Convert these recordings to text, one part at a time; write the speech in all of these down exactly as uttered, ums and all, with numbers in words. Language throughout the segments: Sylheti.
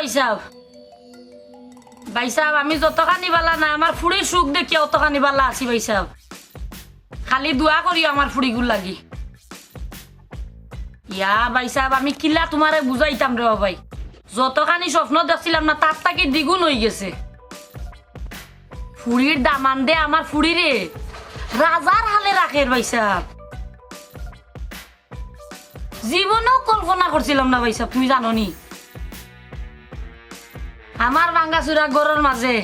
ভাইসাব, ভাইসাব, আমি যতখানি বালা না, আমার ফুড়ির সুখ দেখিয়া অতখানি বালা আছি ভাইসাব। খালি দোয়া করিও আমার ফুড়িগুর লাগি। ইয়া ভাইসাব, আমি কিলা তুমারে বুঝাইতাম রে ও ভাই, যতখানি স্বপ্ন দেখছিলাম না, তার থাকি দ্বিগুণ অইগেছে। ফুড়ির দামান্দে আমার ফুড়িরে রাজার হালে রাখের ভাইসাব। জীবনেও কল্পনা করছিলাম না ভাইসাব, তুমি জানো নি? আমার ভাঙ্গাচুরা ঘরর মাঝে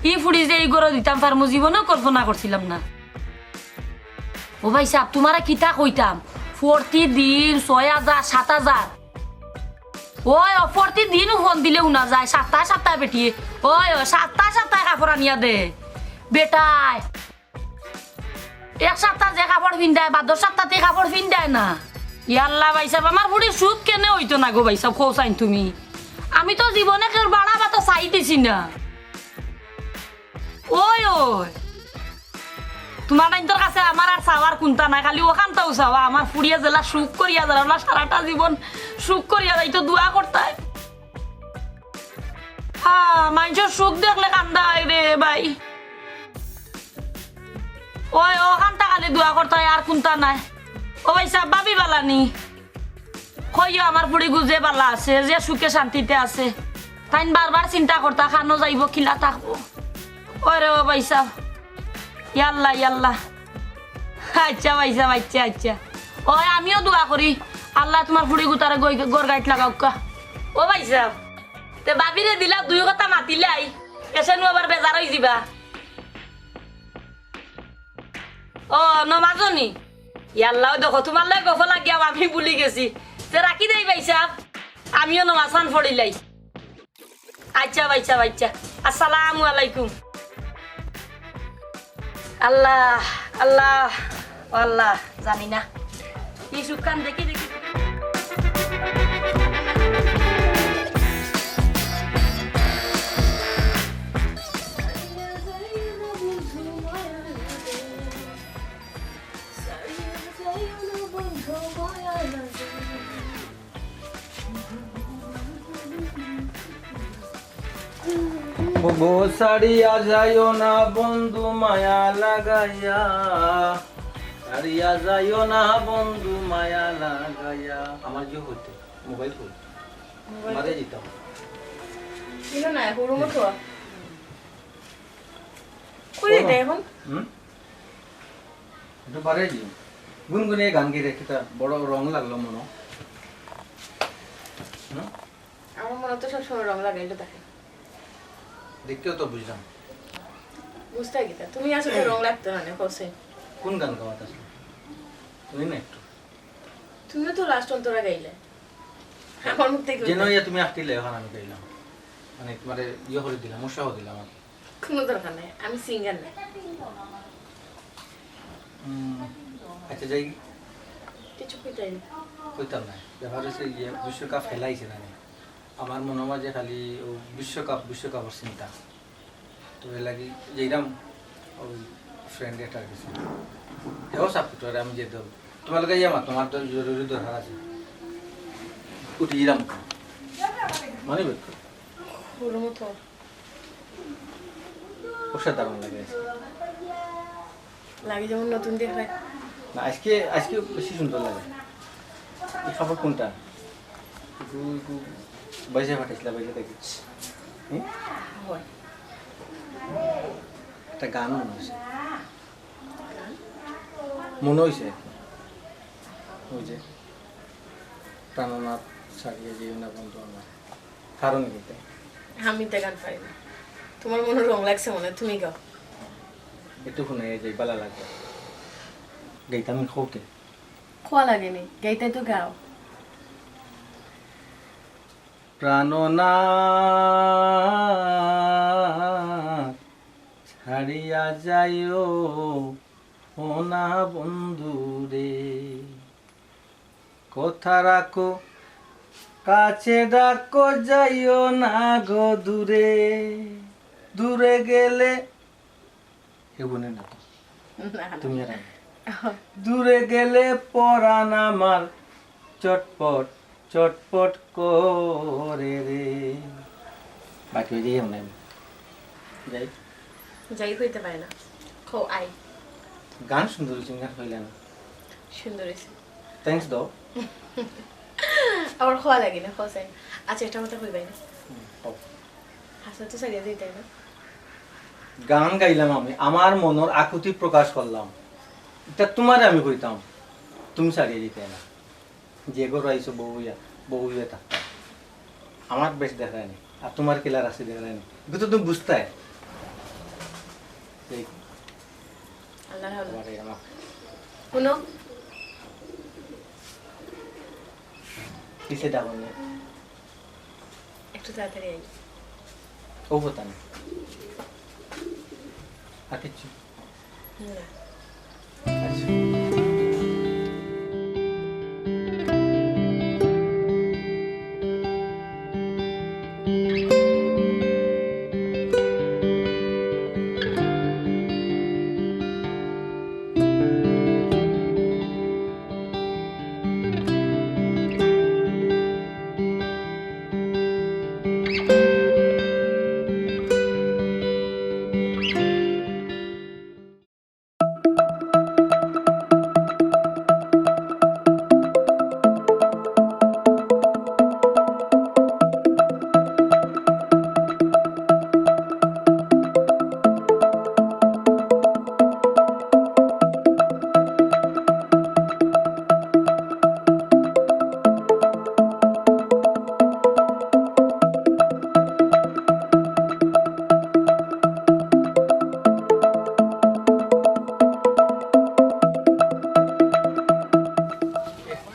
ই ফুড়ি যে ই ঘরো দিতাম পারমু, জীবনেও কল্পনা করছিলাম না। ও ভাইসাব, তুমারে কিতা কইতাম, প্রতিদিন ছয় হাজার, সাত হাজার। ওই, ও প্রতিদিন ফোন দিলে হুনা যায়, সাপ্তায় সাপ্তায় বেটিয়ে। ওই, ও সাপ্তায় সাপ্তায় কাপড় আনিয়া দে। বেটায় এক সাপ্তা যে কাপড় ফিন্দায়, বাদর সাপ্তাতে কাপড় ফিন্দায় না। ইয়াল্লা ভাইসাব, আমার ফুড়ির সুখ কেনে অইতো না গো ভাইসাব, কও চাইন তুমি। আমি তো জীবনে কেউর বাড়া ভাত চাই দিছি না। ওই, ওই, তুমার নাইন্তর কাছে আমার আর চাওয়ার কুন্তা নাই, খালি অখানটাউ চাওয়া, আমার ফুড়িয়ে যেলা সুখ করিয়া, যেলা সারাটা জীবন সুখ করিয়া যাইতো, দোয়া করতায়। হ্যাঁ, মাইনষর সুখ দেখলে কান্দা অয় রে ভাই। ওই, অখানটা খালি দোয়া করতায়, আর কুন্তা নাই। ও ভাইসাব, ভাবি বালা নি? কইও আমার ফুড়িগু যে বালা আছে, যে সুখে শান্তিতে আছে। তাইন বারবার চিন্তা করতা, কানো যাইবো, কিলা থাকবো। ওরে ও ভাইসাব, ইয়াল্লা, ইয়াল্লা। আইচ্ছা ভাইসাব, আইচ্ছা, আইচ্ছা। ওই আমিও দোয়া করি, আল্লায় তুমার ফুড়িগুতারে গই-, ঘর গাইত লাগাউক্কা। ও ভাইসাব, তে ভাবিরে দিলা দুই কথা মাতিলাই, এসানু আবার বেজার অইযিবা। ও, নমাজো নি? ইয়াল্লা, ওই দেখো, তুমার লগে গফ লাগিয়াও আমি ভুলি গেছি। তে রাখি দেই ভাইসাব, আমিও নমাজ খান পড়িলাই। আইচ্ছা, আইচ্ছা, আইচ্ছা। আসসালামু আলাইকুম। আল্লাহ, আল্লাহ, ও আল্লাহ, জানি না। কি সুখখান দেখি, দেখি। ও গো, ছাড়িয়া যাইও না বন্ধু মায়া লাগাইয়া, ছাড়িয়া যাইও না বন্ধু মায়া লাগাইয়া। আমার কি হইতে? মোবাইল কই? মোবাইল মারে দিতাম। কিনো না, হুরুমো তো। কই যাইতে এখন? হুম? একটু বারে যাই। গুনগুনে গান গেয়ে রেখে তা বড় রং লাগলো মনো। হুম? আমার মনো তো সবসময় রং লাগাইলে থাকে। দেখতেও তো বুঝলাম। বুঝতে কিতা? তুমি আসলে রং লাগতো না, না, কসে। কোন গান গাওয়াত আসলে? তুমি না একটু। তুমিও তো লাস্ট অন্তরা গাইলে। আমার মুখ থেকে যেন উঠে। ইয়া তুমি আঁকতিলে, এখন আমি গাইলাম। মানে, তোমারে ইয়ে করে দিলাম, উৎসাহ দিলাম আর কি। কোনো দরকার নাই, আমি সিঙ্গার না। উম, আচ্ছা, যাই। কিছু কইতাই না। কইতাম না। ব্যাপার হচ্ছে, ইয়ে, বিশ্বকাপ খেলাইছে না নি? আমার মনে হয় যে খালি ও বিশ্বকাপ, বিশ্বকাপের চিন্তা। তো এর লাগি যেরাম ওই ফ্রেন্ড এটার কাছে। এও সাপোর্টার, আমি যে দল। তোমার লগে ইয়ে আমার, তোমার তো জরুরি দরকার আছে। উঠি গেলাম। মনে বের করো। ওর মতো। অসাধারণ লাগে আজকে। লাগে যেমন নতুন দেখায়। না, আজকে, আজকে বেশি সুন্দর লাগে। এই কাপড় কোনটা? একটু, একটু বাইশে ফাটাইছিলা, বাইশে দেখি। হুম? হয়। একটা গান মনে হয়েছে। গান? মনে হয়েছে। ওই যে, প্রাণনাথ ছাড়িয়া যেও না বন্ধু আমার। কারণ কি এটা? আমি তো গান পারি না। তোমার মনে রং লাগছে মনে হয়, তুমি গাও। একটু শুনে এই যে বালা লাগবে। গাইতাম খোকে। খোয়া লাগেনি, গাইতে তো গাও। প্রাণনাথ ছাড়িয়া যাইও ও না বন্ধু রে। কথা রাখো, কাছে ডাকো, যাইও না গো দূরে। দূরে গেলে, এ গুনে না তো। না, না। তুমি আর আমি। দূরে গেলে পরাণ আমার চটপট, চটপট করে রে। বাকি হয়ে যাই আমরা। যাই। যাই হইতে পারে না। খো আই। গান সুন্দর হয়েছে, গান হইলে না। সুন্দর হয়েছে। থ্যাঙ্কস দাও। আমার খোয়া লাগে না, খোয়া চাই না। আচ্ছা, এটা মতো হইবাই না। হুম, কও। হাসা তো সারিয়া দিই, তাই না? গান গাইলাম আমি, আমার মনের আকুতি প্রকাশ করলাম। এটা তোমারে আমি কইতাম, তুমি সারিয়া দিতে না। যে ঘরো আইছো বউ হইয়া, বউ হইয়া থাকতাম। আমার বেশ দেখায় নি, আর তোমার কিলা রাশি দেখায় নি। এগুলো তো তুমি বুঝতায়। এই, আল্লাহর হাওলা। তোমার এই আমার। হুনো। কিসে ডাকো নি? একটু তাড়াতাড়ি আই। ও হতা না। আর কিচ্ছু? না। আচ্ছা।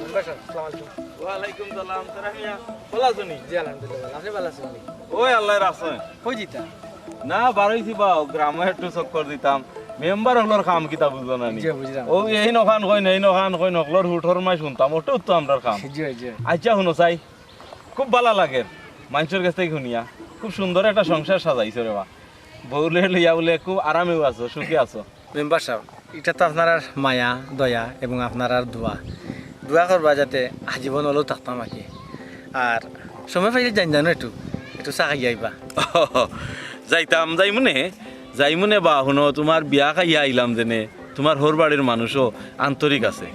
মেম্বার সাব, আসসালামু আলাইকুম। ওয়ালাইকুম সালাম, তোরা মিয়া, ভালা আছো নি? জি, আলহামদুলিল্লাহ, ভালা। আপনি ভালা আছেন নি? ওই আল্লাহর রাস্তায়। কই যিতা? না, বারইছি বা, গ্রামো একটু চক্কর দিতাম। মেম্বার অকলর কাম কিতা বুঝো না নি? জি, বুঝলাম। ও এই নখান কইন, এই নখান কইন, অকলর হুটর মাই শুনতাম, ওটাও তো আমরার কাম। জি, জি। আচ্ছা, হুনো চাই, খুব ভালা লাগের মানষর গেছ থাকি হুনিয়া। খুব সুন্দর একটা সংসার সাজাইছো রে বা। বউরে লইয়া বুলে খুব আরামেও আছো, সুখে আছো। মেম্বার সাব, ইটা তো আপনারার মায়া, দয়া এবং আপনারার দোয়া। দোয়া করবা যাতে আজীবন অলাউ থাকতাম আর কি। আর সময় পাইলে যাইন জানো একটু, একটু চা খাইয়া আইবা। যাইতাম, যাইমুনে, যাইমুনে বা, হুনো, তোমার বিয়া খাইয়া আইলাম যেনে, তোমার হউর বাড়ির মানুষও আন্তরিক আছে।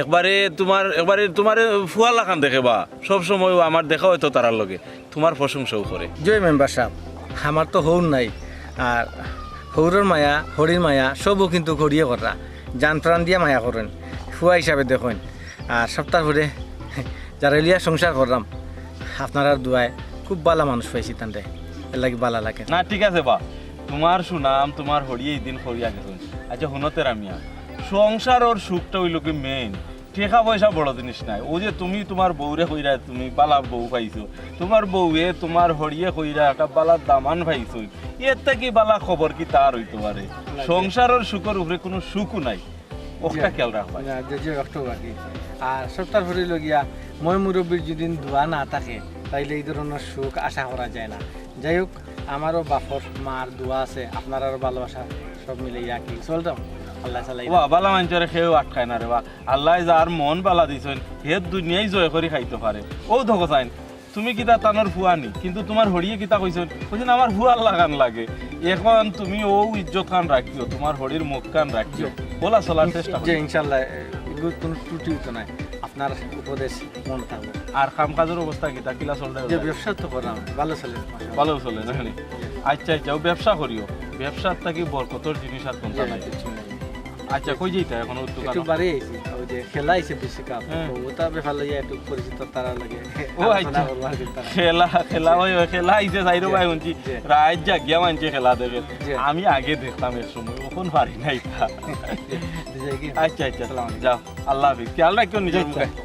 একবারে তোমার, একবারে তোমারে ফুয়া লাখান দেখে বা, সব সময় ও আমার দেখা অয় তো তারার লগে, তোমার প্রশংসাও করে। জি মেম্বার সাব, আমার তো হউর নাই, আর হউরর মায়া, হড়ির মায়া, সবও কিন্তু হড়িয়ে কররা, জান প্রাণ দিয়া মায়া করইন, ফুয়া হিসাবে দেখইন। আর সপ্তাহ পরে যারে লইয়া সংসার কররাম, আপনারার দোয়ায় খুব ভালা মানুষ পাইছি তানরে, এর লাগি ভালা লাগে। না, ঠিক আছে বা, তোমার সুনাম তোমার হড়িয়ে এই দিন করিয়া গেছইন। আচ্ছা, হুনো তেরা মিয়া, সংসারর সুখটা অইলো কি মেইন, টেকা পয়সা বড় জিনিস নায়। অউ যে তুমি তোমার বউরে কইরা তুমি ভালা বউ পাইছো, তোমার বউয়ে তোমার হড়িয়ে কইরা একটা ভালা দামান পাইছো, এর থাকি ভালা খবর কিতা আর অইতো পারে? সংসারর সুখর উপরে কুনু সুখও নাই, ওটা জি। খেয়াল রাখবা। না, জি, জি, একটু আর কি। আর সপ্তাহ পরে লগিয়া ময় মুরব্বির যদি দোয়া না থাকে, তাইলে এই ধরনের সুখ আশা করা যায় না। যাই হোক, আমারও বাপর মার দোয়া আছে, আপনারারও ভালোবাসা, সব মিলে আর কি চলতাম। আল্লাহ চালাই। ওয়া, ভালা মানষরে কেউ আটকায় না রে বা। আল্লায় যার মন ভালা দিছইন, হে দুনিয়াই জয় করি খাইতো পারে। অউ দেখো চাইন, তুমি কিতা তানর ফুয়া নি, কিন্তু তোমার হড়িয়ে কিতা কইছইন? কইছইন, "আমার ফুয়ার লাখান লাগে।" এখন তুমি অউ ইজ্জত খান রাখিও, তোমার হড়ির মুখ খান রাখিও। জি। অলা চলার চেষ্টা জি, করো। ইনশাআল্লাহ, এগুলো কোনো ত্রুটি হইতো না। আপনার উপদেশ মনে থাকবে। আর কাম কাজর অবস্থা কিতা, কিলা চলে? যে ব্যবসা তো করাম, ভালা চলে, মাশাআল্লাহ। ভালা চলে, না নি? জি। আচ্ছা, আচ্ছা, অউ ব্যবসা করিও। ব্যবসার থাকি বরকতর জিনিস আর কোনটা জি, নাই। কিচ্ছু নাই। আচ্ছা, কই যাইতা এখন? অউ তো একটু কারণ বাড়ি আইছি, ওই যে খেলা আইছে বিশ্বকাপ, হ্যাঁ। তো ওটা ব্যাপার লইয়া একটু পরিচিত তারা লাগে ও, আলোচনা আচ্ছা। করবো আর কি তারা। খেলা, খেলা, জি। ওই, ওই খেলা আইছে, যাইরো জি। ভাই, হুনছি, জি। রাইত জাগিয়া মানষে খেলা দেখে। জি। আমি আগে দেখতাম এক সময়, অখন পারি না ইতা। জি, জি, কি? আচ্ছা, আচ্ছা, আসসালামু আলাইকুম। যাও, আল্লাহ হাফিজ, খেয়াল রাখিও নিজর জি, মুখে। আচ্ছা।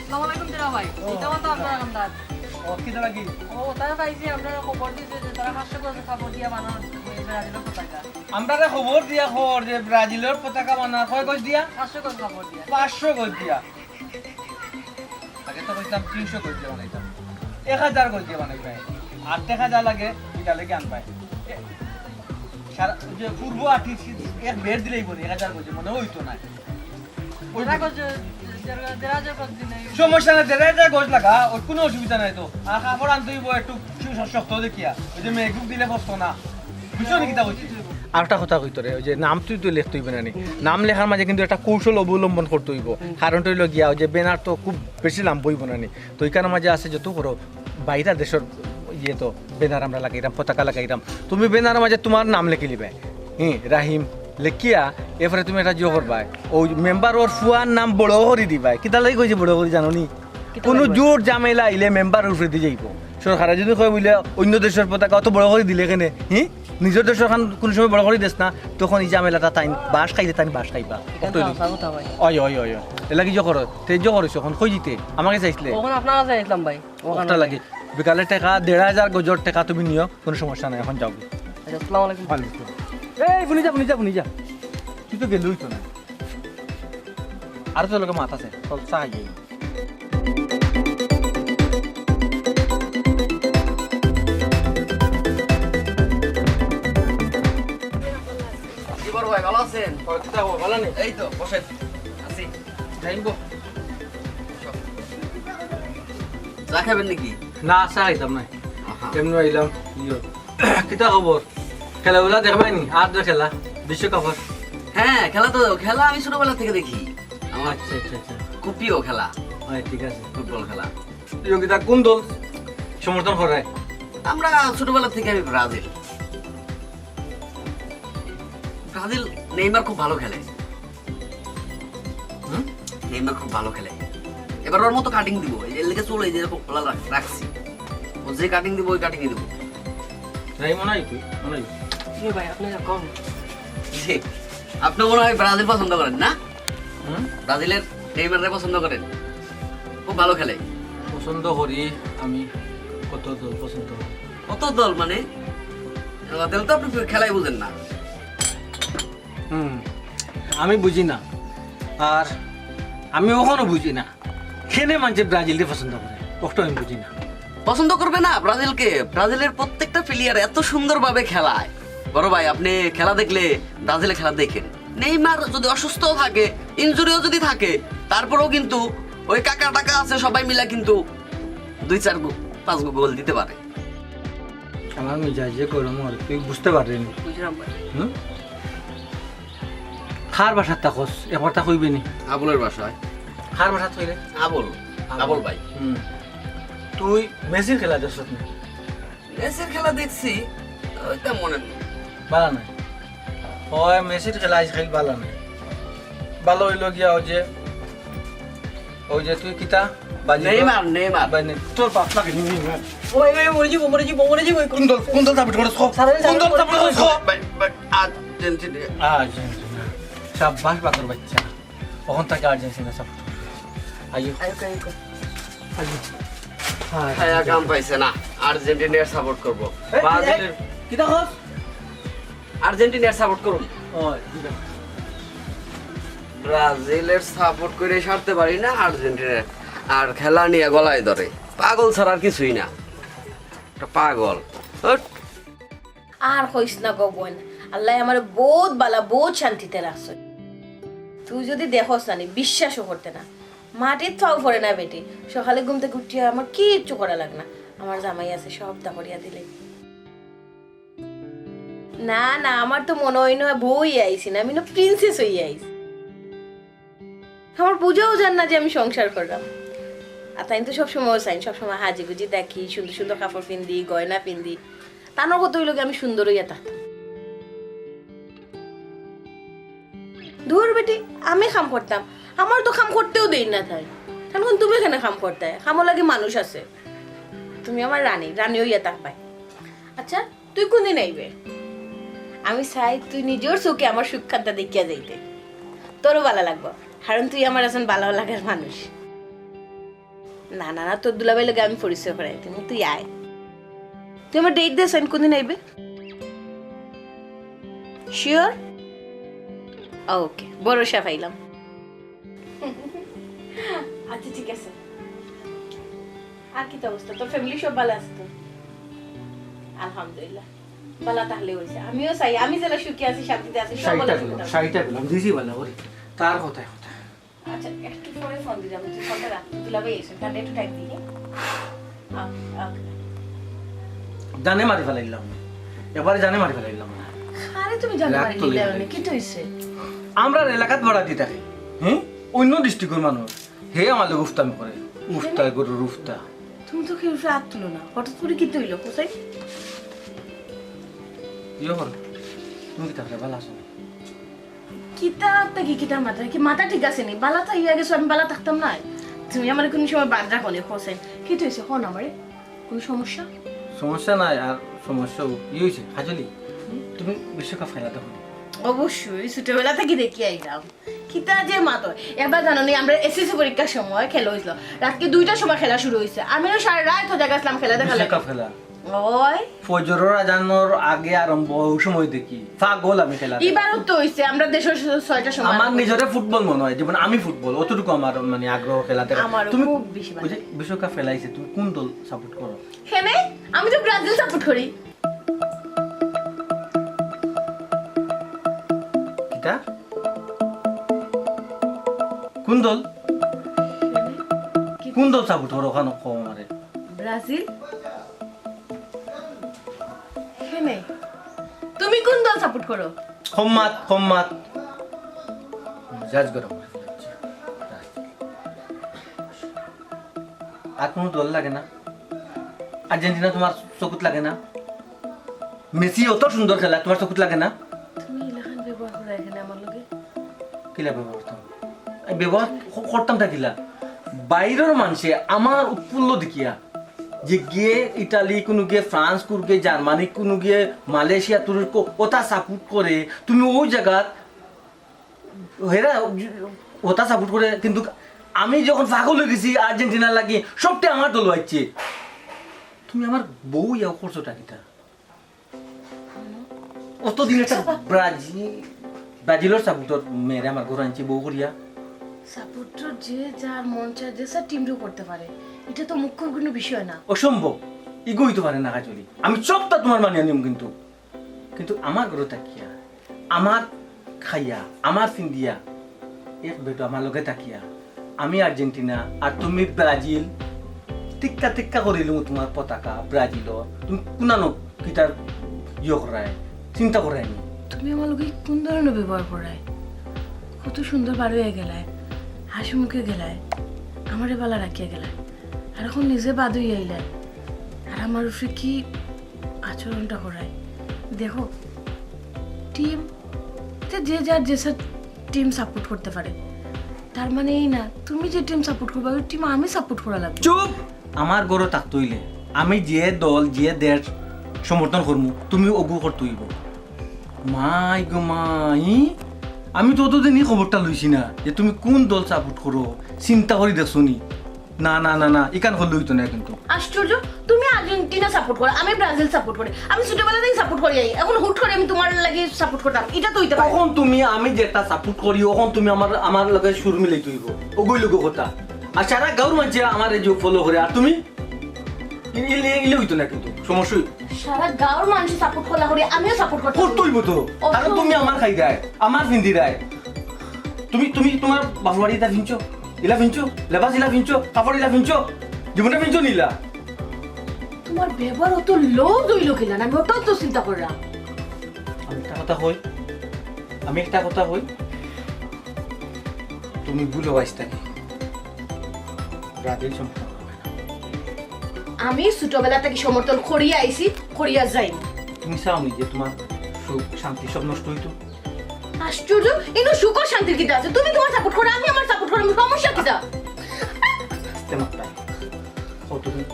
আসসালামু আলাইকুম দুলা ভাই। ও। ইটা তো আপনার আমদার। ও, কিতা লাগি? ও, তারা পাইছি, আপনারা খবর দিছে যে তারা পাঁচশো গজ কাপড় দিয়া বানার ব্রাজিলর পতাকা। আমরারে খবর দিয়া খবর যে ব্রাজিলর পতাকা বানার কয় গজ দিয়া? পাঁচশো গজ কাপড় দিয়া। পাঁচশো গজ দিয়া। আগে তো কইতাম তিনশো গজ দিয়া বানাইতাম। এক হাজার গজ দিয়া বানাইতাম। আর এক হাজার লাগে, ইটা লাগে আনবায়। এ, সারা, ওই যে পূর্ব আর্থিক এক বের দিলেই বলি, এক হাজার গজ মনে হইতো না। ওই ওরা গজ, সমস্যা নাই, দেড় হাজার গজ লাগা, ওর কুনু অসুবিধা নাই তো। আর কাপড় আনতে অইবো একটু শু-, শক্ত দেখিয়া, ওই যে মেঘুক দিলে ফসতো না, বুঝছো নি কিতা কইছি? আরেকটা কথা কইতো রে, ওই যে নাম তুই তো লিখতে অইবে না নি, নাম লেখার মাঝে কিন্তু একটা কৌশল অবলম্বন করতে অইবো। কারণটা অইলো গিয়া ওই যে ব্যানার তো খুব বেশি লাম্বা অইবো না নি, তো ইখানর মাঝে আছে যত করো বাইরা দেশর ইয়ে তো ব্যানার আমরা লাগাইরাম, পতাকা লাগাইরাম, তুমি ব্যানারর মাঝে তুমার নাম লেখিলিবায়, হুম, রাহিম লেখিয়া, এরপরে তুমি একটা জিও করবায়, ওই মেম্বারর ফুয়ার নাম বড় করি দিবায়। কিতা লাগি কইছি বড় করি জানো নি? কুনু জোর ঝামেলা আইলে মেম্বারর উপরেদি যাইবো। সরকারে যদি কয় বুলে অন্য দেশর পতাকা অত বড় করি দিলে কেনে, হুম? নিজর দেশর খান কুনু সময় বড় করি দেস না, তখন ই ঝামেলাটা তাইন বাঁশ খাইলে তাইন বাঁশ খাইবা। অয়, অয়, অয়, অয়। এলা কি জো করো? তে জো করো, অখন কই দিতে? আমারে চাইছিলে? অখন আপনার কাছে আইছিলাম ভাই। অখান লাগি। বিকালে টেকা, দেড় হাজার গজর টেকা তুমি নিও, কুনু সমস্যা নাই, অখন যাও। আচ্ছা, আসসালামু আলাইকুম। ওয়ালাইকুম আসসালাম। এই, হুনি যা, হুনি যা, হুনি যা। তুই তো গেলেই তো না। আর তো লগে মাত আছে, চল, চা খাই যাই। কি বড় ভাই, ভালো আছেন? ওই, কিতা খবর, ভালো নি? এই তো, বসেন। আছি। যাইব। চা খাবেন নাকি? না, চা খাইতাম না। আহা। এমনি আইলাম। ইয়ো। কিতা খবর? খেলাধুলা দেখবায় নি? আর তো খেলা, বিশ্বকাপর। হ্যাঁ, খেলা তো, খেলা আমি ছোটবেলা থেকে দেখি। আমার আচ্ছা, আচ্ছা, আচ্ছা। খুব প্রিয় খেলা। হয়, ঠিক আছে। ফুটবল খেলা। প্রিয় কিতা, কোন দল সমর্থন করে? আমরা ছোটবেলা থেকে আমি ব্রাজিল। ব্রাজিল নেইমার খুব ভালো খেলে। হুম? নেইমার খুব ভালো খেলে। এবার ওর মতো কাটিং দিব। এই যে এর লেগে চুল এই যে এরকম খোলা রাখ-, রাখছি। ও যে কাটিং দিব, ওই কাটিংই দিব। তাই মনে হয় কি? মনে হয়? জি ভাই, আপনি যা কম। জি। আপনি মনে হয় ব্রাজিল পছন্দ করেন, না? হুম? ব্রাজিলের নেইমাররে পছন্দ করেন? খুব ভালো খেলে। পছন্দ করি আমি, কত দল পছন্দ করি। কত দল মানে? তাহলে তো আপনি খেলাই বুঝেন না। হুম, আমি বুঝি না। আর আমি অখনো বুঝি না। কেনে মানষে ব্রাজিলরে পছন্দ করে, অখটা আমি বুঝি না। পছন্দ করবে না ব্রাজিলকে? ব্রাজিলের প্রত্যেকটা প্লেয়ার এত সুন্দরভাবে খেলায়। বড় ভাই, আপনি খেলা দেখলে ব্রাজিলের খেলা দেখেন। নেইমার যদি অসুস্থ থাকে, ইনজুরিও যদি থাকে, তারপরেও কিন্তু ওই কাকা টাকা আছে, সবাই মিলা কিন্তু দুই চার গো-, পাঁচ গো গোল দিতে পারে। আমার মিজাজ যে গরম হয়, তুই বুঝতে পারলি নি। বুঝলাম ভাই। হুম? কার বাসাত থাকস? একবার তা কইবে নি। আবুলের বাসায়। কার বাসাত কইলে? আবুল। আবুল। আবুল ভাই। হুম। তুই মেসির খেলা দেখছস নি? মেসির খেলা দেখছি, ওইটা মনে নেই। বালা নাই। ওই মেসির খেলা আইজকাইল বালা নাই। বালা অইলো গিয়া ওই যে, ওই যে তুই কিতা? বাজি নেইমার, নেইমার। বাজি নেই। তোর বাপ লাগে নি নেইমার। ওই, ওই, মরে যাবো, মরে যাবো, মরে যাবো। কোন দল, কোন দল support করস ক? স্যার, আমি কোন দল support support করস ক? ভাই, ভাই, আর্জেন্টিনা। আর্জেন্টিনা। সাব্বাস বাকর বাচ্চা। অখন থাকি আর্জেন্টিনা support করস। আইও। আইও, আইও। আইও। হ্যাঁ, খায়া কাম পাইছে না, আর্জেন্টিনার support করব। এই, ব্রাজিলের এই, কিতা কস? আর্জেন্টিনার support করুন। ও, ঠিক আছে। ব্রাজিলের support করে সারতে পারি না আর্জেন্টিনার। আর খেলা নিয়ে গলায় ধরে। পাগল ছাড়া আর কিছুই না। একটা পাগল। হট। আর কইস না গো বোন, আল্লায় আমারে বউত বালা, বউত শান্তিতে রাখছইন। তুই যদি দেখস না নি, বিশ্বাসও করতে না, মাটিত পাও পড়ে না বেটি। সকালে ঘুম থাকি উঠিয়া আমার কিচ্ছু করা লাগে না, আমার জামাই আছে সবতা করিয়া দিলে। না না, আমার তো মনো অয় না বউ অইয়া আইছি না, আমি না প্রিন্সেস অইয়া আইছি। আমার বুঝাও যার না যে আমি সংসার কররাম। আর তাইন তো সবসময় চাইন, সবসময় হাজি গুজি দেখি, সুন্দর সুন্দর কাপড় পিন্দি, গয়না পিন্দি। তানর কথা অইলো গি আমি সুন্দর অইয়া থাকতাম। ধুর বেটি, আমি কাম করতাম, আমার তো কাম করতেও দেইন না তাইন। তাইন কুন তুমি কেনে কাম করতায়? কামর লাগি মানুষ আছে। তুমি আমার রানী, রানী অইয়া থাকবায়। আচ্ছা, তুই কুনদিন আইবে? আমি চাই তুই নিজর চউখে আমার সুখখানতা দেখিয়া যাইতে। তোরও বালা লাগবো, কারণ তুই আমার একজন বালা লাগার মানুষ। না না না, তোর দুলাভাইর লগে আমি পরিচয় করাই দিমু, তুই আয়। তুই আমার date দে, কুনদিন আইবে? Sure? Okay, ভরসা পাইলাম। আচ্ছা, ঠিক আছে। আর কিতা অবস্থা? তোর family সব বালা আছে তো? আলহামদুলিল্লাহ, বালা তাইলে অইছে। আমিও চাই, আমি যেলা সুখে আছি, শান্তিতে আছি, সব বালা শাড়িটা সুখে পেলাম, থাকো। শাড়িটা পেলাম, দিছি বালা করি। তার কথায় কথা। আচ্ছা, একটু পরে ফোন দিলাম, তুই ফোনটা রাখ, দুলাভাই এসে, তাহলে একটু টাইম দিই। আ, আ। জানে মারি ফেলাইলাম, এবারে জানে মারি ফেলাইলাম। আরে তুমি জানে রাগ মারি তো দিলে লেগে মানে, গেছে। কিতা অইছে? আমরার এলাকাত ভাড়া দি থাকে, হুম, অন্য ডিস্ট্রিক্টর মানুষ, হে আমার লগে উফতামি করে, উফতা গরুর উফতা। তুমি তো কেউ উপরে হাত তুলো না, হঠাৎ করে কিতা অইলো, কোথায়? ইয়ে করো, তুমি কিতা করে, ভালা আছো নি? কিতা থাকি কিতা মাথা, কি মাথা ঠিক আছে নি? ভালা থাকি আগে আমি ভালা থাকতাম না। তুমি আমারে কুনু সময় বাদ রাখো নি, হোসেন। কিতা অইছে, কও না আমারে। কুনু সমস্যা? সমস্যা নাই, আর সমস্যা ই অইছে, কাজলি, তুমি বিশ্বকাপ খেলা দেখো নি? অবশ্যই, ছোটবেলা থাকি দেখি আইলাম। কিতা যে মাতো, এবার জানো নি, আমরা এসএসসি পরীক্ষার সময় খেলা অইছিল, রাত্রে দুইটার সময় খেলা শুরু অইছে, আমি সারা রাইত হয়ে গেছিলাম খেলা দেখার লাগি। বিশ্বকাপ খেলা? ওই। ফজরর আজানর আগে আরম্ভ, ওই সময় দেখি। পাগল আমি খেলা। এবারও তো অইছে, আমরা দেশের ছ-, ছয়টার সময় আমার আরম্ভ। নিজরে ফুটবল মনে হয়, যেমন আমি ফুটবল, অতটুকু আমার মানে আগ্রহ খেলা দেখা। আমারও তুমি খুব বেশি ভালো ওই যে লাগে। বিশ্বকাপ খেলা অইছে, তুমি কোন দল সাপোর্ট করো? কেনে? আমি তো ব্রাজিল সাপোর্ট করি। কিতা? কোন দল? কেনে? কি কোন দল সাপোর্ট করো ওখানে কও আমারে? ব্রাজিল? কেনে? তুমি কোন দল সাপোর্ট করো? কম মাত, কম মাত। মেজাজ গরম অই যাচ্ছে। আর কোনো দল লাগে না? আর্জেন্টিনা তোমার চকুত লাগে না? মেসি অত সুন্দর খেলা, তোমার চকুত লাগে না? তুমি ইলাখান ব্যবহার করো এখানে আমার লগে? কিলা ব্যবহার করতাম? আমি ব্যবহার ক-, করতাম তা কিলা? বাইরের মানষে আমার উৎফুল্ল দেখিয়া যে গিয়ে ইটালি, কোনো গিয়ে ফ্রান্স, কোনো গিয়ে জার্মানি, কোনো গিয়ে মালয়েশিয়া, তুরস্ক, ওটা সাপোর্ট করে, তুমি ওই জায়গাত হেরা ওটা সাপোর্ট করে, কিন্তু আমি যখন পাগল অই গেছি আর্জেন্টিনার লাগি, সবটা আমার দল অইছে। তুমি আমার বউ ইয়া করছোটা কিতা? অতদিন একটা ব্রাজিল, ব্রাজিলর সাপোর্টর মেয়েরে আমার ঘরে আনছি বউ করিয়া। সাপোর্টর যে যার মন চায়, যে স্যার টিম ড্র করতে পারে, এটা তো মুখ্য কোনো বিষয় না। অসম্ভব, ইগো অইতে পারে না কাজলি। আমি সবটা তোমার মানিয়া নিম, কিন্তু, কিন্তু আমার ঘরে থাকিয়া, আমার খাইয়া, আমার ফিন্দিয়া, এক বেটো আমার লগে থাকিয়া, আমি আর্জেন্টিনা আর তুমি ব্রাজিল, টিক্কা টিক্কা করিলু তোমার পতাকা ব্রাজিল। তুমি কুনানো কিতার ইয়ে করায়, চিন্তা করায় নি? তুমি আমার লগে কোন ধরনের ব্যবহার করায়? কত সুন্দর বার অইয়া গেলায়, হাসি মুখে গেলায়, আমারে বালা রাখিয়া গেলায়, আর এখন নিজে বাদ অইয়া আইলায়, আর আমার উপরে কি আচরণটা করায়? দেখো, টিম, তে যে যার যে স্যার টিম সাপোর্ট করতে পারে, তার মানে এই না তুমি যে টিম সাপোর্ট করবা, ওই টিম আমি সাপোর্ট করা লাগবে। চুপ! আমার ঘরে থাকতে অইলে আমি যে দল, যে দেশ সমর্থন করমু, তুমি ওগু করতে অইব। মাই গো মাই, আমি তো অতদিনই খবরটা লইছি না যে তুমি কোন দল সাপোর্ট করো, চিন্তা করি দেখছো নি? না, না, না, না, ইখান করলে অইতো না কিন্তু। আশ্চর্য, তুমি আর্জেন্টিনা সাপোর্ট করো, আমি ব্রাজিল সাপোর্ট করি, আমি ছোটবেলা থেকে সাপোর্ট করি আই, এখন হুট করে আমি তোমার লাগি সাপোর্ট করতাম, এটা তো অইতে পারে না। তখন তুমি আমি যেটা সাপোর্ট করি, তখন তুমি আমার, আমার লগে সুর মিলাইতে অইব, ওগই লগে কথা। আর সারা গাঁওর মানষে আমার এই যে ফলো করে, আর তুমি ই-, ইলে, ইলে অইতো না কিন্তু, সমস্যা অইব। সারা গাঁওর মানষে সাপোর্ট করলা করে, আমিও সাপোর্ট করতাম। করতে অইব তো, কারণ তুমি আমার খাইরায়, আমার ফিন্দিরায়। তুমি, তুমি তোমার বাপর বাড়ি ইটা ফিনছো, ইলা ফিনছো, লেবাস ইলা ফিনছো, কাপড় ইলা ফিনছো, জীবনে ফিনছো নি ইলা। তোমার ব্যবহার অত লজ অইল কিলা না, আমি অত তো চিন্তা করলাম। আমি একটা কথা কই, আমি একটা কথা কই, তুমি ভুলো বাইস্তানি, ব্রাজিল সমর্থন করবে না। আমি ছোটবেলা থেকে সমর্থন করিয়া আইছি, করিয়া যাই। তুমি চাও নি যে তোমার সুখ শান্তি সব নষ্ট অইতো? আশ্চর্য, ইনো সুখ আর শান্তির কিতা আছে? তুমি তোমার সাপোর্ট করো, আমি আমার সাপোর্ট করি, সমস্যা কিতা? আস্তে মাত্রা। কতদিন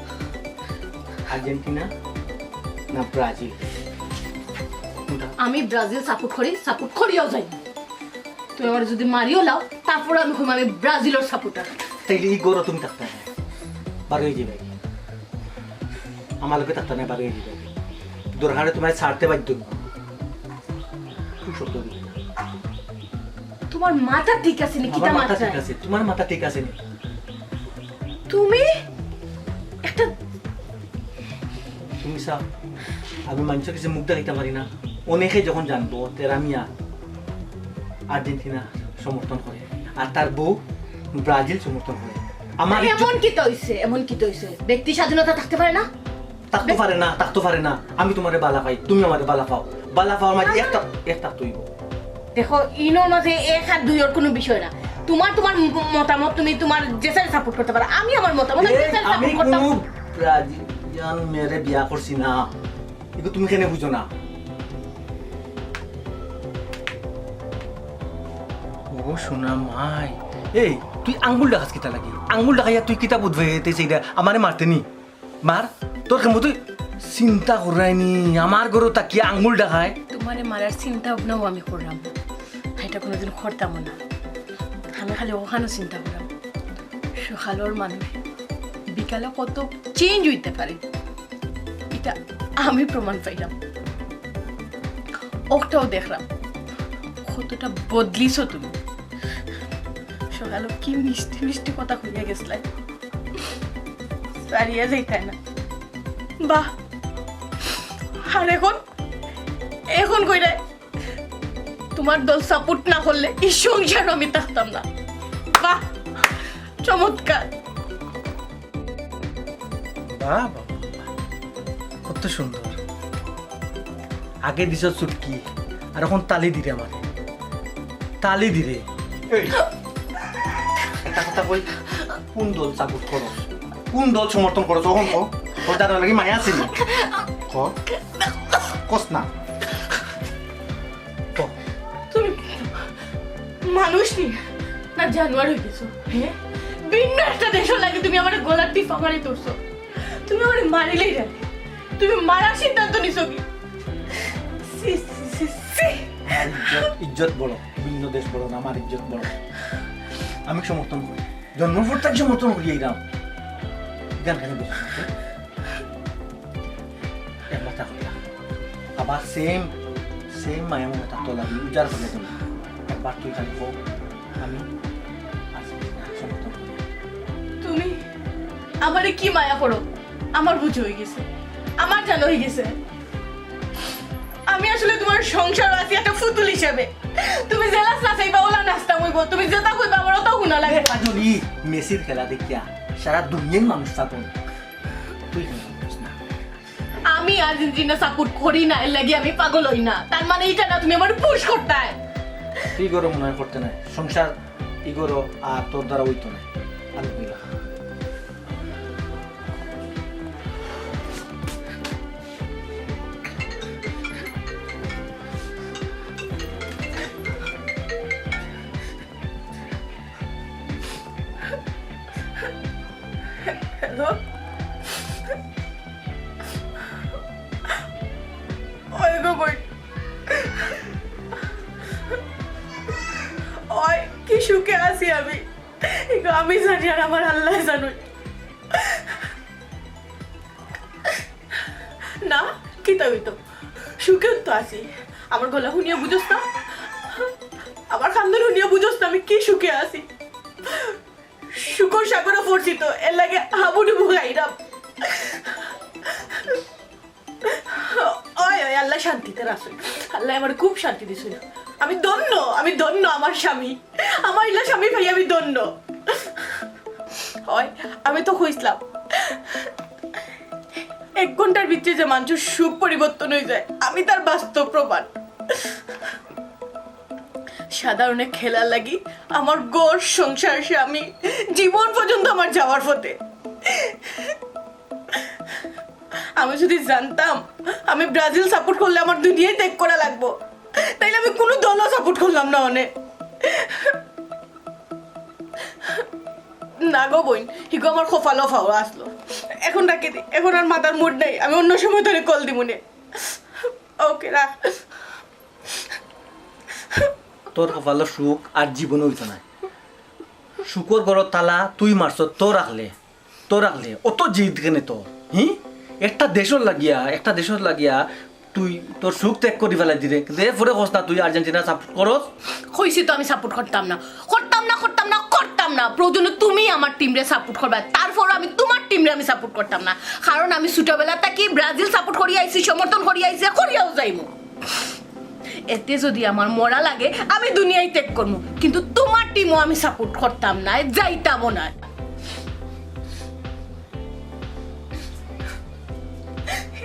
আর্জেন্টিনা না ব্রাজিল? কোনটা? আমি ব্রাজিল সাপোর্ট করি, সাপোর্ট করিয়াও যাই। তুমি আমার যদি মারিও লাও, তারপর আমি কইম আমি ব্রাজিলের সাপোর্টার। তাইলে এই ঘরো তুমি থাকতে না, বার অই যাইবায়। আমার লগে থাকতে না, বার অই যাইবায়। দরকারে তোমার ছাড়তে বাধ্য অইব। খুব শব্দ দিবে। তোমার মাথা ঠিক আছে নি? কিতা আমার মাথা মাথা? ঠিক আছে, তোমার মাথা ঠিক আছে নি? তুমি একটা তুমি চাও, আমি মানুষের কাছে মুখ দেখাইতে পারি না। অনেকে যখন জানবো তেরা মিয়া আর্জেন্টিনা সমর্থন করে, আর তার বউ ব্রাজিল সমর্থন করে। আমার ইজ্জত এমন কিতা অইছে, এমন কিতা অইছে? ব্যক্তি স্বাধীনতা থাকতে পারে না? থাকতো পারে না, থাকতো পারে না। আমি তুমারে বালা পাই, তুমি আমারে বালা পাও। বালা পাওয়ার মাঝে একটা, একটা তৈব। দেখো, ইনোর মাঝে এক আর দুইর কুনু বিষয় না। তুমার, তুমার ম-, মতামত, তুমি তুমার যেসারে support করতে পারো। আমি আমার মতামত, আমি এ, যেসারে আমি support করতাম। কুনু ব্রাজিলিয়ান মেয়েরে বিয়া করছি না। ইগু তুমি কেনে বুঝো না? ও সোনা মাই, এই তুই আঙ্গুল দেখাস কিতা লাগি? আঙ্গুল দেখাইয়া তুই কিতা বুঝবে? তে সেইটা আমারে মারতে নি মার। তোর কেমন তুই চিন্তা করায়নি, আমার ঘরো তাকিয়া আঙ্গুল দেখায়। তুমারে মারার চিন্তা ভাবনাও আমি করলাম না, এটা কোনোদিন করতামও না। আমি খালি অখানউ চিন্তা করলাম, সকালর মানুষ বিকালে কত change অইতে পারে, ইটা আমি প্রমাণ পাইলাম। অটাও দেখলাম কতটা বদলিছো তুমি। সকালে কি মিষ্টি মিষ্টি কথা কইয়া গেছলায়, ছাড়িয়া যাইতায় না। বাহ, আর এখন, এখন কইরায় তুমার দল support না করলে ই সংসারো আমি থাকতাম না। বাহ, চমৎকার। বাহ, বাহ, বাহ, বাহ। কত সুন্দর। আগে দিছ চুটকি, আর এখন তালি দিরে আমারে। তালি দিরে। এই, একটা কথা কই, কোন দল support করো? কোন দল সমর্থন করো? তখন কো, তোর দাদার লাগি মায়া আছে নি? ক, কস না। ক। তুমি মানুষ নি, না জানোয়ার অই গেছো? হ্যাঁ, ভিন্ন একটা দেশর লাগি তুমি আমারে গলার টিপ আমারে ধরছো, তুমি আমারে মারিলেই রাখি, তুমি মারার সিদ্ধান্ত নিছো কি? ছি, ছি, ছি, ছি। আমার ইজ্জত, ইজ্জত বড়, ভিন্ন দেশ বড় না, আমার ইজ্জত বড়। আমি সমর্থন করি, জন্মর পর থাকি সমর্থন করি এইরাম। গান কেন বুঝছো না? এক কথা কইলা। আবার same, same মায়া মনে থাকতো লাগে, উজাড় করে দিল। একবার তুই খালি হোক, আমি আছি, সমর্থন করি। তুমি আমারে কি মায়া করো? আমার বুঝ অই গেছে, আমার জানা অই গেছে। আমি আসলে তুমার সংসারো আছি একটা ফুতুল হিসাবে। তুমি যেলা নাচাইবা, ওলা নাচতাম অইবো। তুমি যেটা কইবা, আমার ওটাও হুনা লাগে। এ পাগলি, মেসির খেলা দেখিয়া সারা দুনিয়ার মানুষ পাগল। তুই কেন বুঝস না? আমি আর্জেন্টিনা support করি না, এর লাগি আমি পাগল অই না। তার মানে ইটা না, তুমি আমারে push করতায়। তুই গরম মনে হয় করতে নাই, সংসার ইগোরো আর তোর দ্বারা অইতো না, আমি কইলাম। হ্যালো? ওই গো বই। ওই কি সুখে আছি আমি, ইগো আমি জানি আর আমার আল্লায় জানইন। না, কিতা অইতো? সুখে তো আছি। আমার গলা হুনিয়া বুঝোস না? আমার কান্দন হুনিয়া বুঝোস না আমি কি সুখে আছি? সুখর সাগরো পড়ছি তো, এর লাগি হাবুডুবু খাইরাম। ওই, ওই, আল্লায় শান্তিতে রাখছইন। আল্লায় আমারে খুব শান্তি দিছইন। আমি ধন্য, আমি ধন্য আমার স্বামী। আমার ইলা স্বামী পাইয়া আমি ধন্য। ওই, আমি তো কইছলাম, এক ঘন্টার ভিতরে যে মানষর সুখ পরিবর্তন অই যায়, আমি তার বাস্তব প্রমাণ। সাধারণে খেলার লাগি আমার ঘর, সংসার, স্বামী, জীবন পর্যন্ত আমার যাওয়ার পথে। আমি যদি জানতাম আমি ব্রাজিল support করলে আমার দুনিয়াই ত্যাগ করা লাগবো, তাইলে আমি কুনু দলও support করলাম না অনে। না গো বইন, হিগো আমার কপালো ফাওয়া আসলো। এখন রাখি দি, এখন আর মাতার mood নাই, আমি অন্য সময় তোরে call দিমুনে। ওকে, রাখ। তোর কপালো সুখ আর জীবনও অইতো নায়। সুখর ঘরর তালা তুই মারছস, তো রাখলে, তো রাখলে, অত জিদ কেনে তোর? হি? একটা দেশর লাগিয়া, একটা দেশর লাগিয়া তুই তোর সুখ ত্যাগ করি ফালাই দিরে, কিন্তু এরপরে কস না তুই আর্জেন্টিনা support করস। কইছি তো আমি support করতাম না, করতাম না, করতাম না, করতাম না। প্রয়োজনে তুমি আমার টিমরে support করবা, তারপর আমি তুমার টিমরে আমি support করতাম না, কারণ আমি ছোটবেলা থাকি ব্রাজিল support করি আইছি, সমর্থন করি আইছি, করিয়াও যাইমু। এতে যদি আমার মরা লাগে, আমি দুনিয়াই ত্যাগ করমু, কিন্তু তুমার টিমও আমি সাপোর্ট করতাম না, যাইতামও না।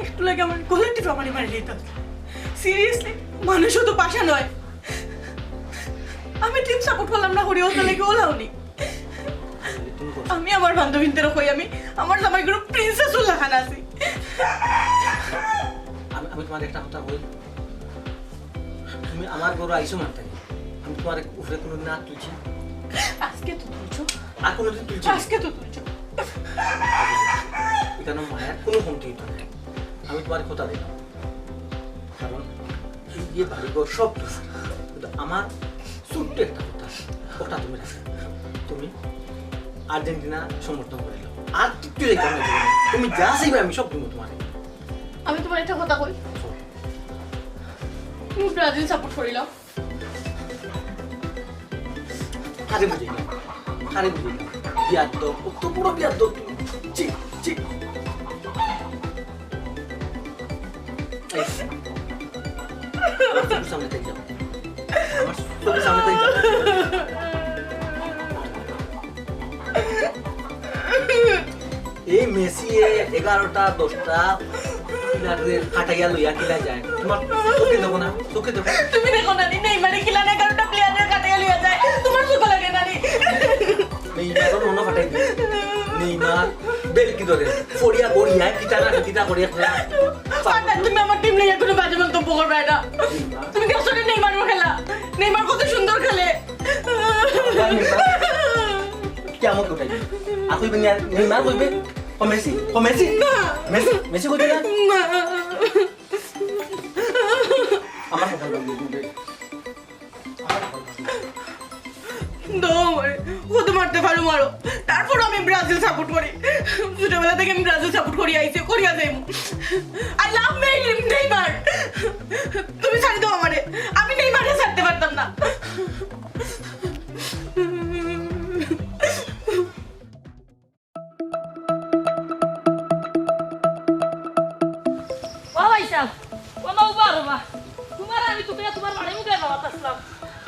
একটু লাগে আমার গলা টিপা মারি মারি দিত। সিরিয়াসলি, মানুষও তো পাশা নয়। আমি টিম সাপোর্ট করলাম না করি, ওটা লাগে ওলাও নি। তুমি করো। আমি আমার বান্ধবীদের কই, আমি আমার জামাই গুরু প্রিন্সেস উল্লাহ খান আছি। আমি আমি তোমার একটা কথা বলি, তুমি আমার ঘরো আইছো মাত্র, আমি তোমার উপরে কোনোদিন হাত তুলছি? আজকে তো তুলছো। আর কোনোদিন তুলছি না। আজকে তো তুলছো। এখানে মায়ের কোনো কমতি হইতো না। আমি তোমার কথা দিলাম, কারণ এই যে বাড়িঘর সব তোমার, কিন্তু আমার ছোট্ট একটা কথা, ওটা তুমি রাখো। তুমি আর্জেন্টিনা সমর্থন করে দাও, আর কিচ্ছু দেখতে হবে না। তুমি যা চাইবে আমি সব দিব তোমার। আমি তোমার একটা কথা কই, তুমি ব্রাজিল সাপোর্ট করিলাও। কারে বুঝাইলাম? কারে বুঝাইলাম? বিয়াদ্দপ, কত বড় বিয়াদ্দপ তুই। ছি, ছি। এই, আমার চোখের সামনে থেকে যাও। আমার চোখের সামনে থেকে যাও। এই মেসি এ এগারোটা দশটা প্লেয়াররে কাটাইয়া লইয়া কিলা যায়? তোমার চোখে দেখো না? চোখে দেখো। তুমি দেখো না নি, নেইমারে কিলা না এগারোটা প্লেয়াররে কাটাইয়া লইয়া যায়? তোমার চোখে লাগে না নি? নেইমারও মনে ফাটাই দিবে। নেইমার বেলকি ধরে ফড়িয়া গড়িয়া কিতা না কিতা করে একটা ফাটা, তুমি আমার টিম লইয়া কোনো বাজে মন্তব্য করবে না। তুমি দেখছো না নেইমারও খেলা? নেইমার কত সুন্দর খেলে। কেমন কোথায়? আর কইবে না, নেইমার কইবে? ও মেসি, ও মেসি। না। মেসি, মেসি কইবে না? না। আমার কথা বলবি, বলবি। দো আমারে, কত মারতে পারো মারো। তারপর আমি ব্রাজিল সাপোর্ট করি। ছোটবেলা থেকে আমি ব্রাজিল সাপোর্ট করি আইছি, করিয়া যাইমু। I love Neymar. তুমি ছাড়ি দাও আমারে। আমি নেইমারে ছাড়তে পারতাম না। ও ভাই সাহেব, ও নৌবা রবা, তোমার আমি তোকে তোমার বাড়ি মুখে যাওয়াত আসলাম।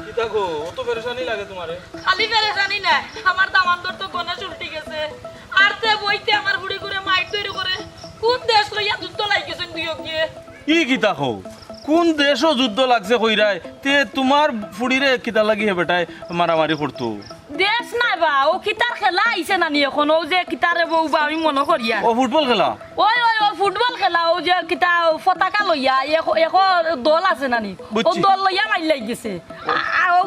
কিতা গো, অত পেরেশানি লাগে তোমারে? খালি পেরেশানি নাই, আমার দামান্দর তো গণেশ উল্টি গেছে। আর তে বইতে আমার বুড়ি করে মাইর তৈরি করে কোন দেশ লইয়া যুদ্ধ লাগিয়েছেন দুই গিয়ে। ই কিতা কও? কোন দেশো যুদ্ধ লাগছে কইরায়? তে তোমার ফুড়িরে কিতা লাগি হে বেটায় মারামারি করতো? দেশ নাই বা, ও কিতার খেলা আইছে নানি এখন, ও যে কিতারে বউ বা আমি মনে করিয়া। ও ফুটবল খেলা? ওই, ওই, ও ফুটবল খেলা, ও যে কিতা পতাকা লইয়া, এক, এক দল আছে নানি, ও বুঝছি। দল লইয়া মাইর লাগি গেছে। আ-, আ-, ও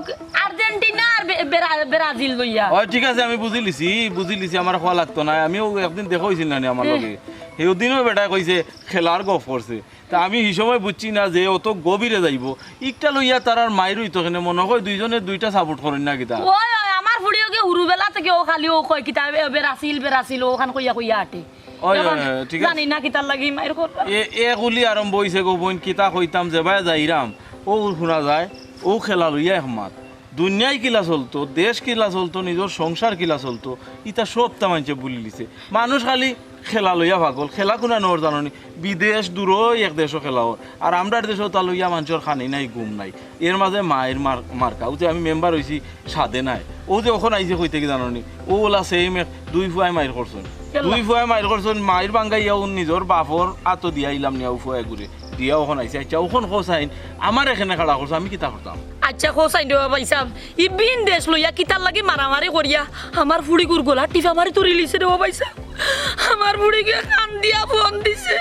আর্জেন্টিনা আর বে-, বেরা-, ব্রাজিল লইয়া। ওই ঠিক আছে, আমি বুঝিলিছি, বুঝিলিছি, আমার কওয়া লাগতো না। আমিও একদিন দেখা হইছিল নানি আমার লগে, সেই দিনও বেটায় কইছে খেলার গফ করছে। তা আমি হি সময় বুঝছি না যে অত গভীরে যাইবো। ইকটা লইয়া তারার মাইর অইতো কেনে, মনে হয় দুইজনে দুইটা সাপোর্ট করইন না কিতা? ওই, ওই, আমার ফুড়িও কি হুরুবেলা থেকে ও খালি ও কয় কিতা, এ, ব্রাজিল, ব্রাজিল, ওখান কইয়া কইয়া আটে। ওই, এখন ওই, ওই, ঠিক আছে। জানি না কিতার লাগি মাইর করবা। এ, এ গুলি আরম্ভ অইছে গো বইন, কিতা কইতাম যে ভাই যাইরাম, ও হুনা যায়, ও খেলা লইয়া এক মাত। দুনিয়ায় কিলা চলতো, দেশ কিলা চলতো, নিজর সংসার কিলা চলতো, ইতা সবতা মানষে ভুলিলিছে। মানুষ খালি খেলা লইয়া পাগল, খেলা কুনা নর জানো নি? বিদেশ দূরই এক দেশো খেলা অর, আর আমরার দেশো তা লইয়া মানষর খানি নাই, ঘুম নাই। এর মাঝে মাইর মার-, মার্কা, ও যে আমি মেম্বার অইছি সাধে নাই, ও যে অখন আইছে কইতে কি জানো নি? ও ওলা সেম এক দুই ফুয়ায় মাইর করছইন, কেলা? দুই ফুয়ায় মাইর করছইন, মাইর বাঙ্গাইয়া ও নিজর বাপর আতো দিয়া আইলাম নিয়া ও ফুয়ায় ঘুরে। দিয়া অখন আইছে। আচ্ছা, অখন কও চাইন, আমার এখানে খাড়া করছো, আমি কিতা করতাম? আচ্ছা, কও চাইন রে বাবা হিসাব, ই বিন দেশ লইয়া কিতার লাগি মারামারি করিয়া আমার ফুড়িগুর গলা টিপা মারি ধরিলিছে রে বাবা হিসাব। আমার ফুড়িগুয়ে কান্দিয়া ফোন দিছে।